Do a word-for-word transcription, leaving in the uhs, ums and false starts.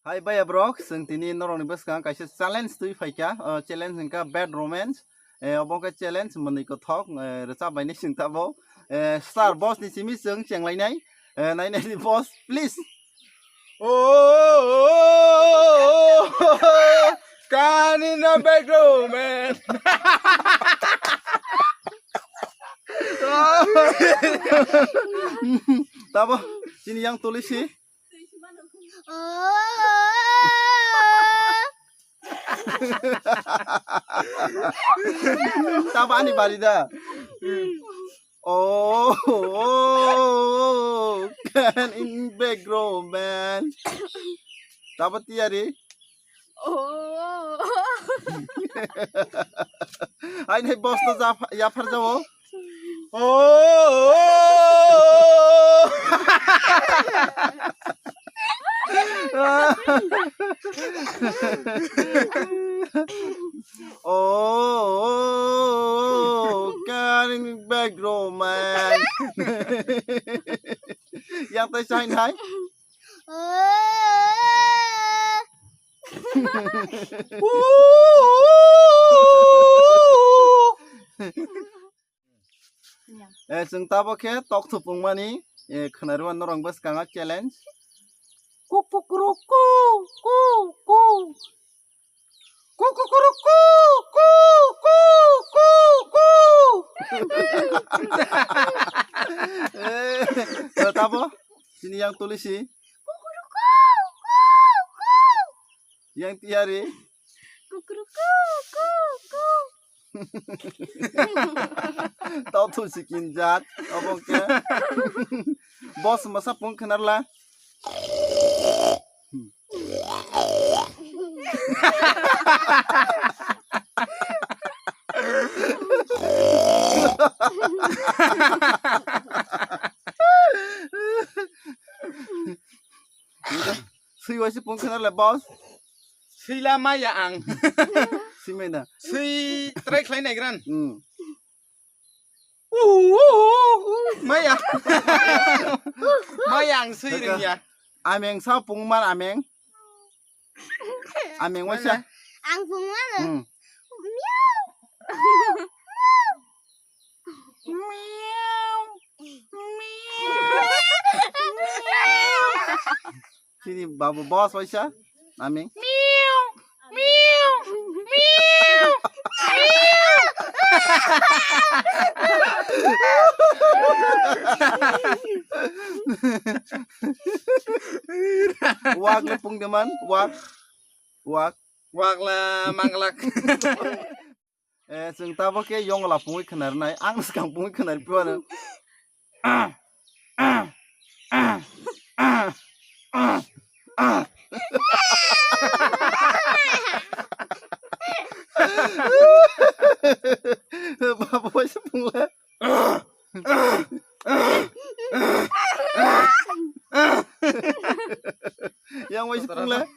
Hai baya borok, chwng tini norokni bwskang kaisa challenge twi phaikha. O challenge hwnkha bad romance. Eh, obo khe challenge mwnwi kothok, eh, rwchap bai ni chwng tabo. Eh, star boss ni simi chwng chenglainai. Eh, nai nai di boss, please. Oh, kani na bad romance. Tabo, chini yang tulisi. Tabo ani bari da. Oh, oh, oh, oh, can in background, man. Tabo tiyari. Oh. Ai, nai boss no ya, ya phar jawo. Oh. Oh, coming back, romance. Yang tai sai nai. Eh, chwng tabo khe tok thupung mani, eh, khwnarwi norok bwskango challenge. Kuk kuk kuk kuk kuk kuk. Kuk kuk kuk kuk kuk kuk kuk. Eh, tabo chini yang tulisi. Yang tiyari. Kukuruku, ku, ku. Tau thu sikin jat, obo khe. Boss masa pung khnarla. Swi waise pung khnarla, boss. Swila maya ang. Swimai na. Swi try khlai nai gran. Hmm. Maya. Maya ang swi ring ya. Ameng sa pung man ameng. Ameng waisa. Ang pung man. Hmm. Miau. Miau. Miau. Chini babu boss waisa. Ameng. Miau. Miau. Miau. Miau. Wak le pung de man, wak. Wak. Wak la manglak. Eh, chwng tabo khe yongla pungwi khwnarnai, ang swkang pungwi khwnari phano. Babo waisa pungla. Yang waisa pungla.